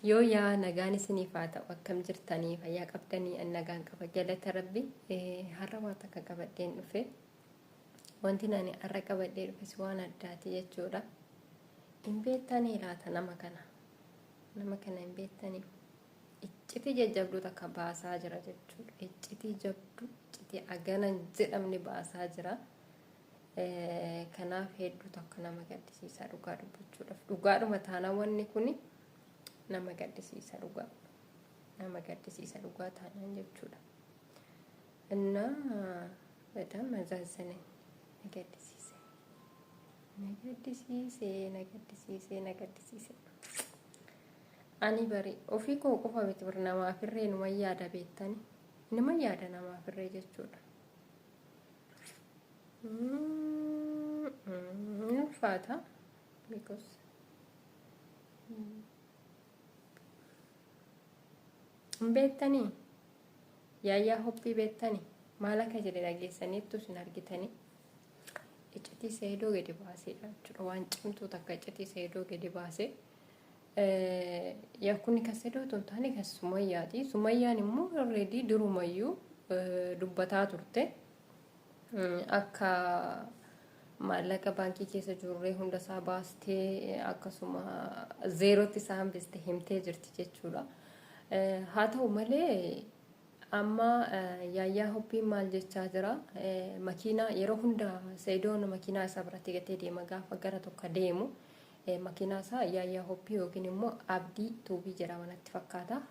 Yoo yaa nagaan isiniif haa ta'u akkam jirtanii fayyaa qabdanii an nagaan qaba galata rabbi har'a waan takka qabadheen dhufe wanti ani har'a qabadhee dhufes waan addaati jechuudha hin beektanii laata nama kana nama kana hin beektanii iccitii jajjabduu takka baasaa jira jechuudha iccitii jabduu iccitii agana hin jedhamne baasaa jira. Kanaaf hedduu tokko nama gaddisiisa dhugaa dubbachuudhaaf. Dhugaadhuma taanaan wanni kun nama gaddisiisa dhugaa. Nama gaddisiisa dhugaa taanaan jechuudha. Innaa በጣም አዛዘነኝ na gaddisiise. Na gaddisiise na gaddisiise na gaddisiise. Ani bari ofii koo qofa miti bar namaafirree numa yaada beektani. Numa yaada namaafirree jechuudha. Ni ulfaata. Because hin beektanii yaayyaa hoppii beektanii maal akka jedhe dhageessaniittu isin argitanii iccitii seedoo gadi baaseedha jechuudha waan cimtuu takka iccitii seedoo gadi baasee yaa kuni kan seedoo otoo hin taane kan sumayyaati sumayyaan immoo already durumayyuu dubbataa turte akka maallaqa baankii keessa jirurree hunda isaa baastee akkasuma zeerootti isaa hambiste himtee jirti jechuudha. Haa ta'u malee amma yaayyaa hoppiin maal jechaa jira makiinaa yeroo hunda Sa'idoon makiinaa isaa biratti gatee deema gaafa gara tokko deemu makiinaa isaa yaayyaa hoppii yookiin immoo abdii tuubii jedhama natti fakkaata.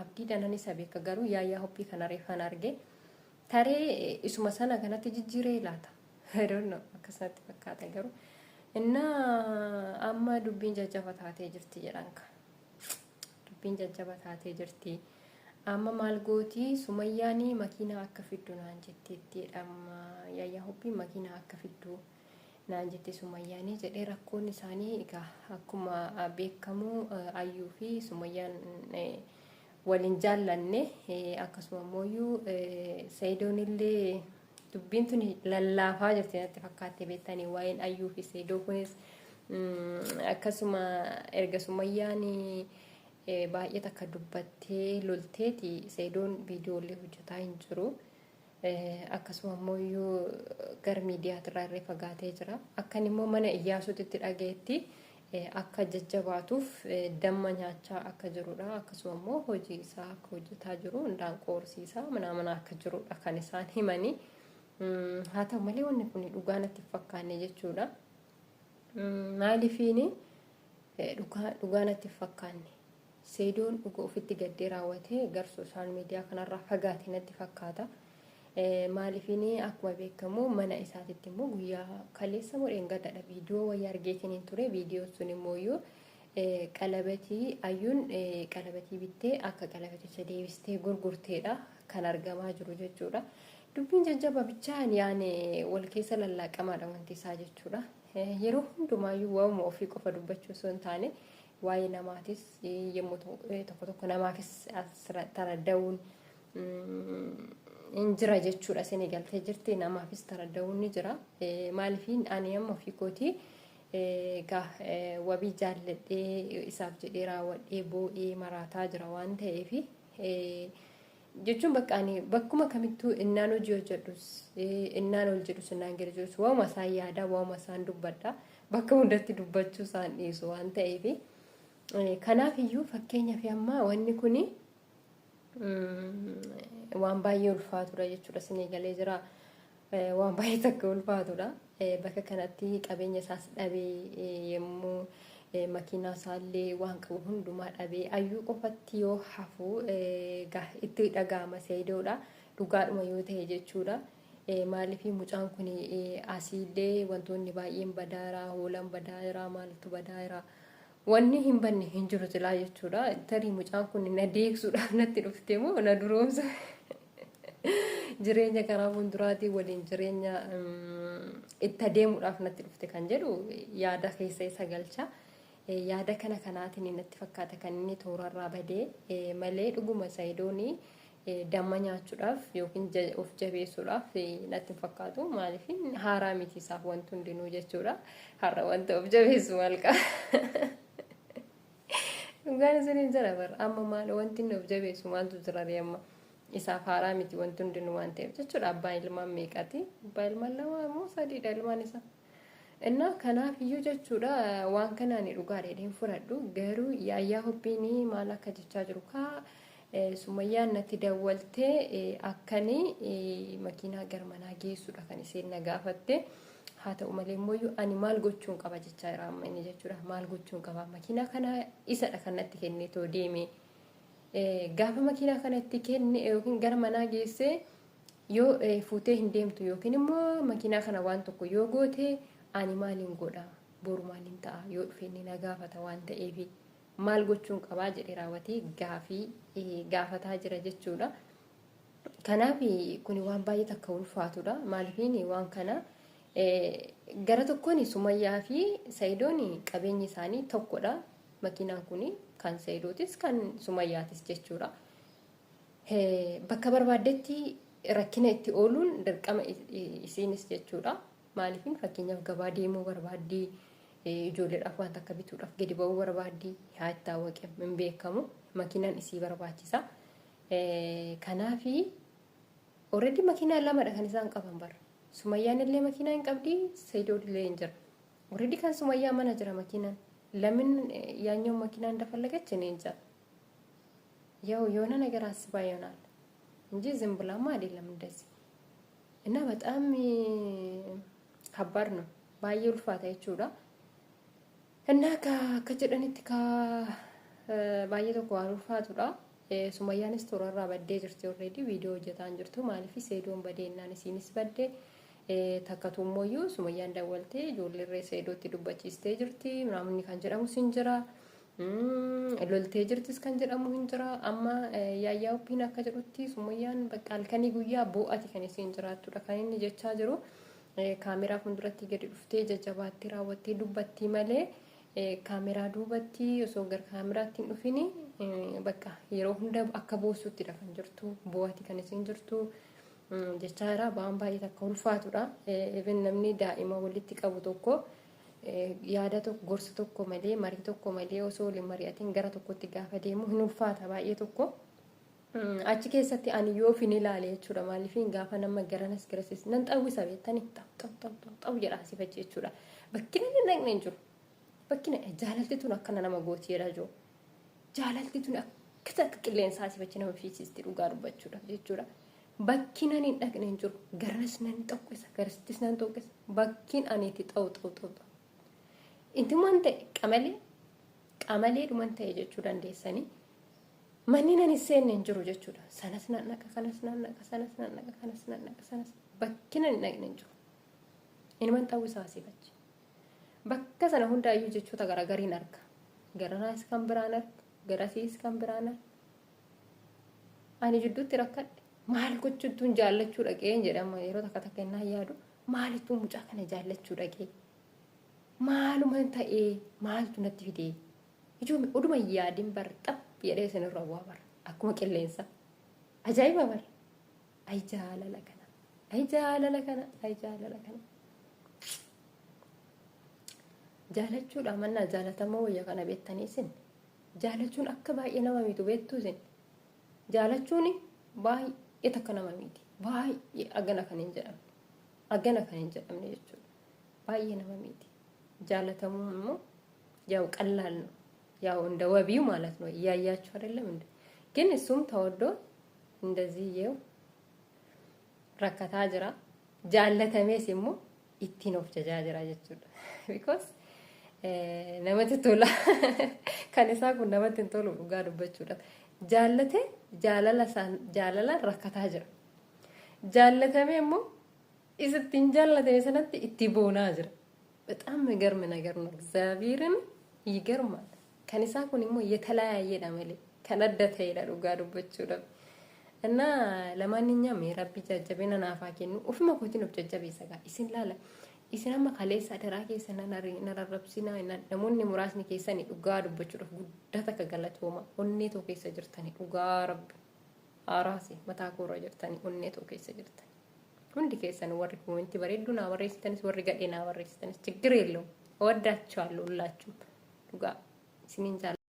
Abdii dhanan isa beeka garuu yaayyaa hoppii kana reefan arge. Taree isuma sana kanatti jijjiiree laata? I don't know. Akkas natti fakkaata garuu. Innaa amma dubbiin jajjaba taatee jirti jedhan ka. Dubbiin jajjaba taatee jirti. Amma maal gooti Sumayyaanii makiinaa akka fiddu naan jetteetti jedhama. Yaayyaa hoppiin makiinaa akka fiddu naan jette Sumayyaanii jedhee rakkoon isaanii egaa akkuma beekamu Ayyuu fi Sumayyaan wal hin jaallanne akkasuma immoo Sa'idoon illee dubbiin tuni lallaafaa jirti natti fakkaatte beektanii waa'een Ayyuu fi Sa'idoo kunis akkasuma erga Sumayyaan baay'ee takka dubbattee lolteeti Sa'idoon viidiyoolee hojjetaa hin jiru. Akkasuma immoo gara miidiyaatirraa irree fagaatee jira. Akkan immoo mana Iyyaasuutitti dhagayetti akka jajjabaatuuf damma nyaachaa akka jirudha. Akkasuma immoo hojii isaa akka hojjetaa jiru indaanqoo horsiisaa mana akka jirudha kan isaan himanii. Haa ta'u malee wanni kun dhugaa natti hin fakkaanne jechuudha. Maaliifiini dhugaa natti hin fakkaanne. Seidoon dhuga ofitti gaddee raawwatee gar social media kanarraa fagaate natti fakkaata. Maalifiin akkuma beekamu mana isaatitti immoo guyyaa kaleessa moo dheengadadha viidiyoo wayii argeetiin hin ture viidiyoon sun immoo iyyuu qalabatii ayyuun qalabatii bittee akka qalabaticha deebistee gurgurteedha kan argamaa jiru jechuudha. Dubbiin jajjaba bichaan yaane wal keessa lallaaqamaadha wanti isaa jechuudha. Yeroo hundumaayyuu waa'uma ofii qofa dubbachuu osoo hin taane waa'ee namaatis yommuu tokko tokko namaafis taradda'uun hin jira jechuudha isin galtee jirti namaafis taradda'uun ni jira maaliif ani amma ofii kootii egaa wabii jaalladhee isaaf jedhee raawwadhee boo'ee maraataa jira waan ta'eef jechuun bakka ani bakkuma kamittuu innaan hojii hojjedhus innaan ol jedhus innaan gadi jedhus waa'uma isaan yaadaa waa'uma isaan dubbadha bakka hundatti dubbachuu isaan dhiisu waan ta'eef kanaaf iyyuu fakkeenyaaf amma wanni kuni waan baay'ee ulfaatudha jechuudha isinii galee jira waan baay'ee takka ulfaatudha bakka kanatti qabeenya isaas dhabee yommuu makiinaa isaallee waan qabu hundumaa dhabee ayyuu qofatti yoo hafu itti dhaga'ama seedoodha dhugaadhuma yoo ta'e jechuudha. Maaliif mucaan kun asiillee wantoonni baay'een badaaraa hoolaan badaaraa maaltu badaaraa Wanni hin banne hin jiru silaa jechuudha. Tarii mucaan kun na deegsuudhaaf natti dhufte moo na duroomsa. Jireenya karaa fuulduraatiin waliin jireenya itti adeemuudhaaf natti dhufte kan jedhu yaada keessa isa galcha. Yaada kana kanaatiin natti fakkaata kan inni toorarraa badee malee dhuguma Sayidoonii damma nyaachuudhaaf yookiin of jabeessuudhaaf natti hin fakkaatu. Maaliif haaraa miti isaaf wanti hundinuu jechuudha. Har'a wanta of jabeessu maal qaba? Dhugaan isiniin jira bara amma maal wanti inni of jabeessu maaltu jira ree amma isaaf haaraa miti wanti hundinuu waan ta'eef jechuudha. Abbaan ilmaan meeqati? Abbaa ilmaan lama moo sadiidha ilmaan isaa. Innaa kanaaf iyyuu jechuudha waan kana ani dhugaa dheedheen fudhadhu garuu yaayyaa hobbiin maal akka jechaa jiru kaa Sumayyaan natti dawwaltee akkani makiinaa gara manaa geessudha kan isheen na gaafatte. Haa ta'u malee immoo ani maal gochuun qaba jechaa jira amma inni jechuudha. Maal gochuun qaba makiinaa kana isadha kan natti kennee too deeme. Gaafa makiinaa kana itti kenne yookiin gara manaa geessee yoo fuutee hin deemtu yookiin immoo makiinaa kana waan tokko yoo goote ani maaliin godha boru maaliin ta'a yoo dhufe inni na gaafata waan ta'eefi. Maal gochuun qabaa jedhee raawwatee gaafii gaafataa jira jechuudha. Kanaaf kun waan baay'ee takka ulfaatudha. Maaliifin waan kana gara tokkoon Sumayyaa fi Sa'idoon qabeenyi isaanii tokkodha. Makiinaan kun kan Sa'idootis kan Sumayyaatis jechuudha. Bakka barbaaddetti rakkina itti ooluun dirqama isiinis jechuudha. Maaliifin fakkeenyaaf gabaa deemuu barbaaddii ijoolleedhaaf waan takka bituudhaaf gadi ba'uu barbaaddi haa itti hawwaqe hin beekamu makiinaan isii barbaachisa. Kanaafi already makiinaa lamadha kan isaan qaban bara. Sumayyaan illee makiinaa hin qabdi, Sayidoon illee hin jira. Already kan Sumayyaa mana jira makiinaan. Lamin yaanyoon makiinaa indafallagachi ni jira. ያው የሆነ ነገር አስባ ይሆናል እንጂ ዝም ብላማ አይደለም እንደዚህ እና በጣም ከባድ ነው baay'ee ulfaata jechuudha. Innaa akka jedhanitti baay'ee tokko waan ulfaatudha. Sumayyaanis toorarraa baddee jirti already viidiyoo hojjetaa hin jirtu maaliif Seedoon badee innaan isiinis baddee takkatu immoo Sumayyaan dawwaltee ijoolleerree Seedootti dubbachiistee jirti namni kan jedhamus hin jira. Loltee jirtis kan jedhamu hin jira. Amma yaayyaa oppiin akka jedhutti Sumayyaan bakka halkanii guyyaa boo'ati kan isiin jiraattudha kan inni jechaa jiru. Kaameraa fuulduratti gadi dhuftee jajjabaatti raawwattee dubbattii malee kaameraa duubatti osoo gara kaameraatti hin dhufini bakka yeroo hunda akka boossuttidha kan jirtu boo'ati kan isiin jirtu jechaa jira. Waan baay'ee takka ulfaatudha. Even namni daa'ima walitti qabu tokko yaada tokko gorsa tokko malee marii tokko malee osoo waliin mari'atiin gara tokkotti gaafa deemu hin ulfaata baay'ee tokko. Achi keessatti ani yoo fin ilaale jechuudha maaliif gaafa nama garanas garasis nan xawwisa beektanii xaw xaw xaw xaw xaw jedha asii fachi jechuudha. Bakki namni dhaqne hin jiru. Bakki jaalalti tun akkana nama gooti jedha jiru. Jaalalti tun akka akka qilleensaa asii fachi nama fiisisti dhugaa dubbachuudhaaf jechuudha. Bakki nan hin dhaqne hin jiru. Garanas nan xoqqisa garasittis nan xoqqisa. Bakkiin ani itti xaw xaw xaw xaw. Intumaan ta'e qamalee qamalee dhuman ta'e jechuu dandeessanii. Manni nan hin seenne hin jiru jechuudha. Sanas nan dhaqa, kanas nan dhaqa, sanas nan dhaqa, kanas nan dhaqa, sanas bakki nan hin dhaqne hin jiru. Inuman xawwisaa asii fachi. Bakka sana hundaayyuu jechoota garaagariin arga. Garanaas kan biraan arga, garasiis kan biraan arga. Ani jidduutti rakkadhe. Maal gochuttuun jaallachuu dhaqee jedhama yeroo takka takka innaa yaadu maalittuu mucaa kana jaallachuu dhaqee maaluma ta'ee maaltu natti fidee ijoo oduma yaadin bar xap jedhee isinirra bu'aa bara akkuma qilleensa ajaa'iba bara ay jaalala kana ay jaalala kana ay jaalala kana jaalachuudha mannaa jaalatamoo wayya kana beektanii isin jaalachuun akka baay'ee nama miitu beektuu isin jaalachuun baay'ee takka nama miiti baay'ee agana kan hin jedhamne agana kan hin jedhamne jechuudha baay'ee nama miiti jaalatamuu immoo ያው ቀላል ነው። ያው እንደ ወቢው ማለት ነው። እያያችሁ አይደለም እንዴ? ግን እሱም ተወዶ እንደዚህ ይኸው rakkataa jira. Jaallatamees immoo ittiin of jajaa jira jechuudha. Because namatti tola. Kan isaa kun namatti hin tolu dhugaa dubbachuudhaaf. Jaallate jaalala jaalala rakkataa jira. Jaallatamee immoo isittiin jaallatame sanatti itti boonaa jira. በጣም የሚገርም ነገር ነው። እግዚአብሔርን ይገርማል። Kan isaa kun immoo የተለያየdha malee kan adda ta'edha dhugaa dubbachuudhaaf. እና ለማንኛውም rabbi jajjabina naaf haa kennu ofuma kootiin of jajjabeessa gaa isin laala isin amma kaleessa adaraa keessa nan arrabsinaa namoonni muraasni keessanii dhugaa dubbachuudhaaf guddaa takka galatooma onnee too keessa jirtanii dhugaa rabbi haaraase mataa koorra jirtanii onnee too keessa jirtanii hundi keessan warri comment bareedduu naa barreessitanis warri gadhee naa barreessitanis ችግር የለውም እወዳችኋለሁ ሁላችሁም dhugaa isiniin jaalladha.